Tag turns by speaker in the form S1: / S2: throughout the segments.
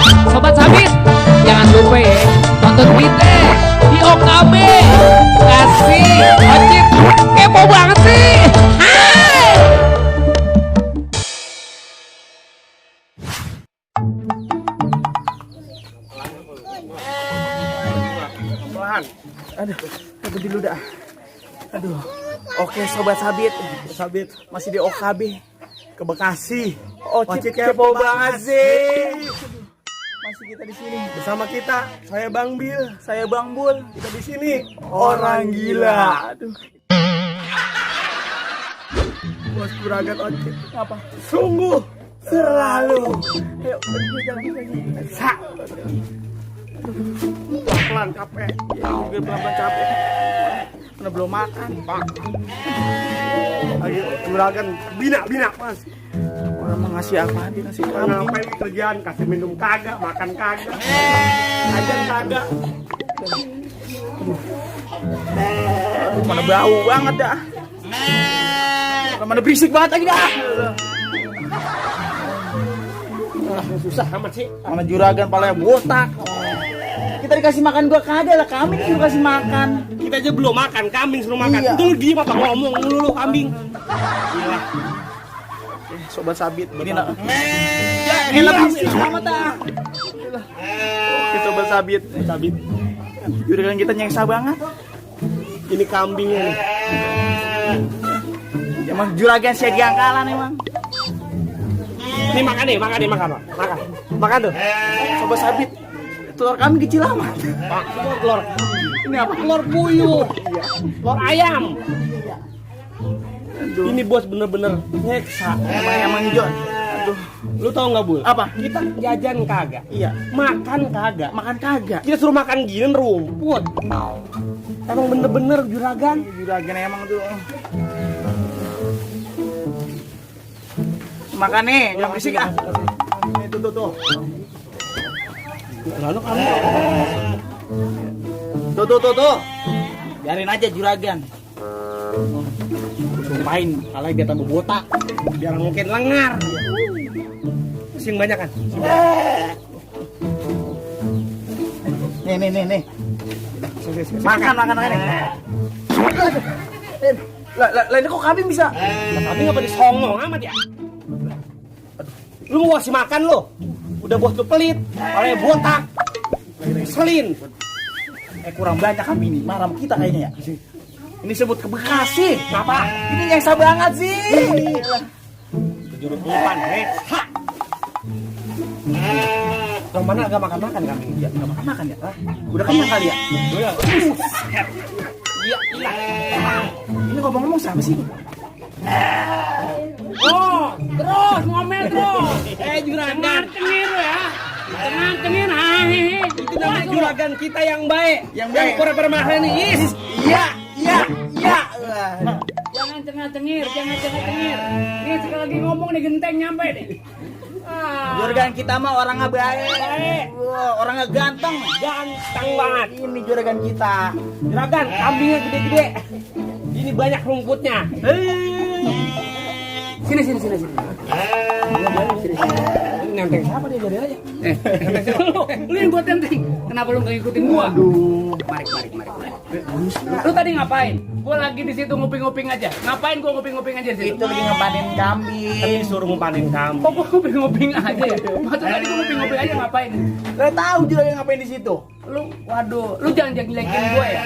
S1: Sobat Sabit, jangan lupa ya tonton kita di OKB. Kasih ojek kepo banget sih. Hai.
S2: Pelan. Aduh, berhenti dulu dah. Aduh. Oke, Sobat Sabit masih di OKB ke Bekasi. Ocit kepo banget sih. Masih kita di sini bersama kita. Saya Bang Bil, saya Bang Bul. Kita di sini orang gila. Aduh. Bos Juragan Ocit. Apa? Sungguh selalu. Ayo, jangan. Sa. Pelan capek. Ya, juga pelan capek. Mana belum makan, Pak. Lagi Juragan bina Mas. Orang mau ngasih apa? Dia ngasih kambing. Ngapain kerjaan? Kasih minum kagak, makan kagak. Ajan kagak. Mana bau banget dah. Mana berisik banget lagi dah. Susah amat sih. Mana Juragan palanya botak. Kita dikasih makan gua kagak lah, kambing disuruh kasih makan. Kita aja belum makan, kambing suruh makan. Iya. Itu lu diem apa ngomong lu kambing. Gila. Sobat Sabit, ini nak. Ya, elah bisik amat dah. Oke, Sobat Sabit. Juragan kita nyengsa banget. Ini kambingnya nih. Emang Juragan siaga angkalan emang. Ini makan tuh. Sobat Sabit. Telur kami kecil amat. Pak, telur. Ini apa? Telur puyuh. Telur ayam. Aduh. Ini bos bener-bener nyeksa. Emang hijau. Aduh. Lu tau nggak Bul? Apa? Kita jajan kagak. Iya. Makan kagak. Kita suruh makan gini rumput. Emang bener-bener Juragan emang tuh. Makan nih, jangan berisik ah. Tuh. Lalu kamu tuh biarin aja Juragan. Sumpahin kalau dia tambah botak biar mungkin lengar. Sing banyak kan? Nih. Makan nih. Lah ini kok kambing bisa? Kambing apa disongong amat ya? Lu mau kasih makan lo? Udah bos lu pelit, orangnya botak, selin. Kurang banyak kambing nih, marah sama kita kayaknya ya. Ini sebut ke Bekasi. Kenapa? Ini nyeksa banget sih. Kejurut umpan, ha. Yang mana agak makan kambing? Ya, nggak makan ya? Udah kenyang kali ya? Udah. Iya. Ini ngomong-ngomong siapa sih?
S1: Oh, terus ngomel terus. Juragan cengir ya. Tenang,
S2: Itu namanya Juragan kita yang baik. Yang pura-pura mahal nih. Iya.
S1: Jangan cengir. Ini sekali lagi ngomong nih genteng nyampe nih.
S2: Juragan kita mah orangnya baik. Orangnya ganteng banget. Ini Juragan kita.
S1: Juragan, kambingnya gede-gede. Ini banyak rumputnya. Sini. Nenteng siapa dia jadi aja? Lu yang buat nenteng. Kenapa lu nggak ngikutin gua?
S2: Aduh.
S1: Mari. Lu tadi ngapain? Gua lagi di situ nguping-nguping aja. Ngapain gua nguping-nguping aja di situ?
S2: Itu lagi ngempanin kambing.
S1: Kan disuruh ngumpanin kambing. Kok gua nguping-nguping aja ya? Maksud tadi gua nguping-nguping aja ngapain?
S2: Gak tahu juga yang ngapain di situ.
S1: Lu jangan jelekin gua ya.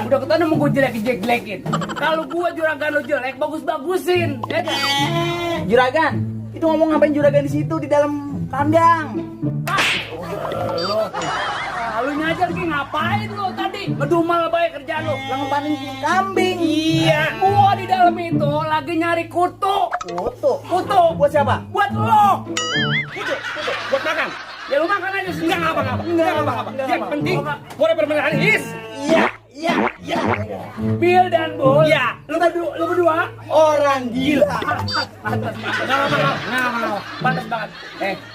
S1: Udah ketemu mau gua jelekin. Kalau gua Juragan lu jelek, bagus-bagusin. Ya kan?
S2: Juragan, itu ngomong ngapain Juragan di situ di dalam kandang?
S1: Lu nyajar lagi ngapain lu tadi? Ngedumel baik kerjaan lu.
S2: Lah ngempanin kambing.
S1: Iya. Gua di dalam itu lagi nyari kutu.
S2: Kutu buat siapa?
S1: Buat lo. Kutu. Buat makan. Ya lu makan aja. Enggak apa-apa. Yang penting gua udah bener-bener is. Iya. Bil dan Bul.
S2: Iya.
S1: Lu berdua
S2: Orang gila.
S1: Pantas banget.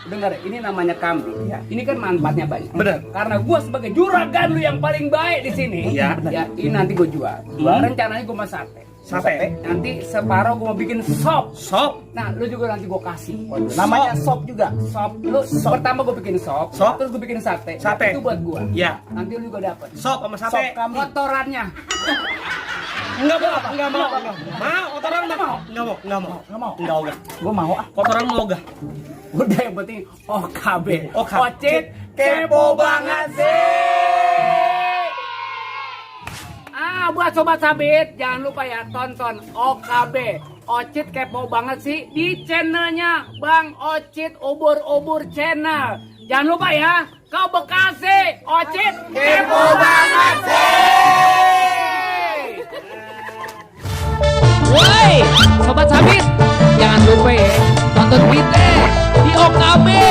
S1: Dengar, ini namanya kambing ya. Ini kan manfaatnya banyak.
S2: Bener.
S1: Karena gua sebagai Juragan lu yang paling baik di sini.
S2: Iya.
S1: Ya, ini nanti gua jual. Rencananya gua masak sate. Sate.
S3: Nanti separuh gue mau bikin sop.
S1: Sop.
S3: Nah, lu juga nanti gue kasih.
S2: Waduh, namanya sop juga.
S3: Sop. Lu pertama gue bikin sop.
S1: Sop.
S3: Terus gue bikin sate.
S1: Sate.
S3: Itu buat gue.
S1: Ya.
S3: Nanti lu juga dapat.
S1: Sop sama
S2: Sop
S1: sate.
S2: kambing.
S3: Kotorannya.
S1: Enggak mau. Mau, kotoran mau. Enggak mau. Enggak ogah.
S2: Gua mau ah.
S1: Kotoran mau ogah.
S3: Udah yang penting OKB.
S1: OKB.
S3: Ocit kepo banget sih. Buat sobat sabit, jangan lupa ya tonton OKB. Ocit kepo banget sih di channelnya Bang Ocit Ubur-Ubur Channel. Jangan lupa ya, kau Bekasi, Ocit kepo banget sih.
S4: Woi, sobat sabit, jangan lupa ya tonton kita di OKB.